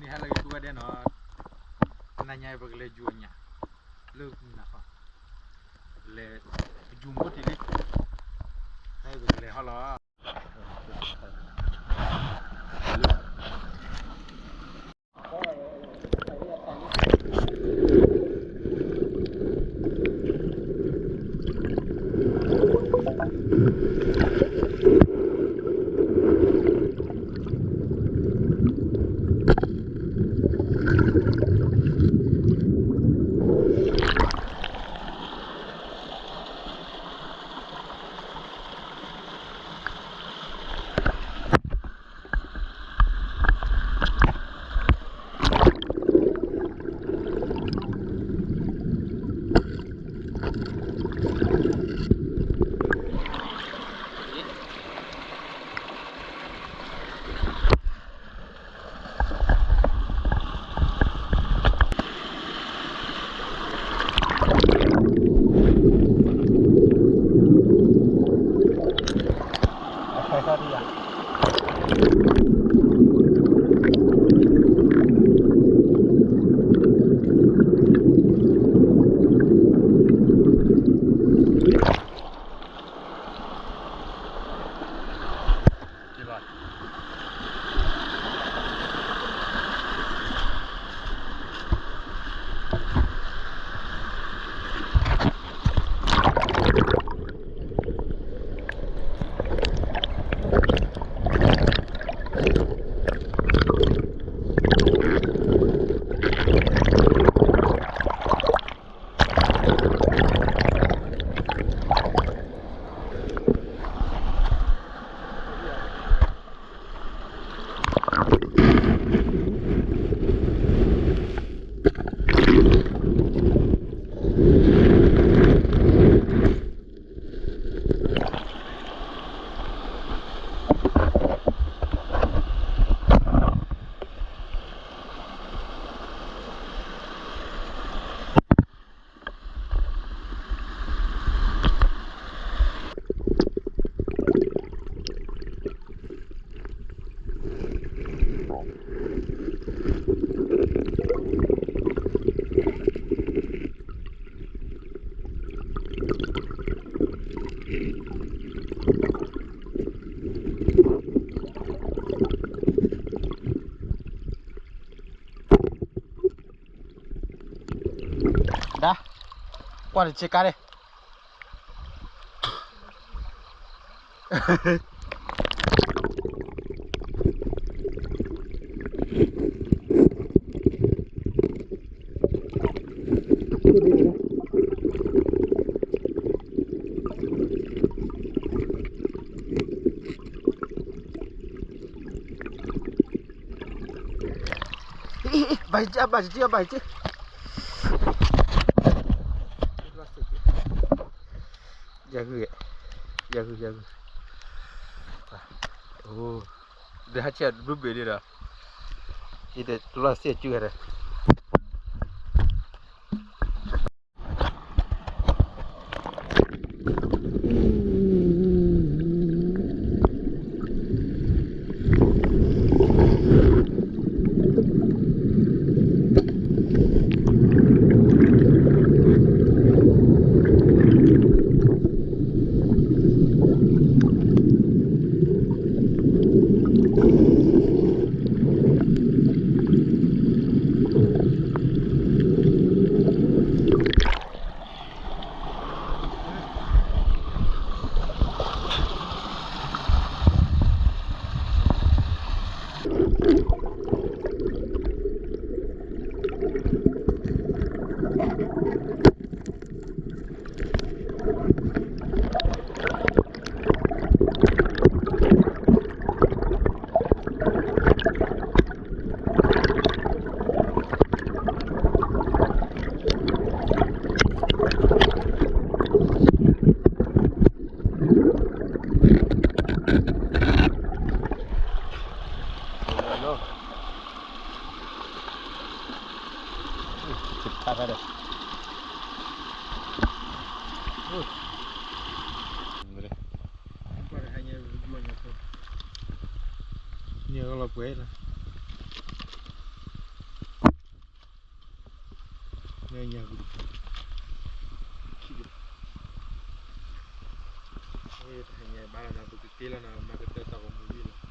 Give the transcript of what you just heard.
ဟဲလၢကသူဝဲဒဲနီၤ, တနၤညါအံၤ ပကလဲၤယူၤအညၣ် လၢမုၢ်နၤခီ, ပလဲၤ ပယူၤမိၢ်တ့ၢ်လံ, ပကလဲၤဟီလီၤ. ဒါ, ကွၢ်တဆ့ကါန့ၣ် ဘၣ်ယကဘၣ်ယကဘၣ်ယက ယဂုၢ်, ယဂုၢ်, ယဂုၢ်, အိ, ဒီးဟဲဆဲးဘျုးဘ့ၣ်န့ၣ်ဒီး, ယတလီၤစဲးကၠူၣ်ဒီး နလီၤပှဲၤလီၤ. ညါ ခံက တဟါညါဘၣ်လီၤနၤ ပကက့ၤလီၤနၤ မၤကတၢၢ်တၢ်ဂီၤမူဝံၤလီၤ.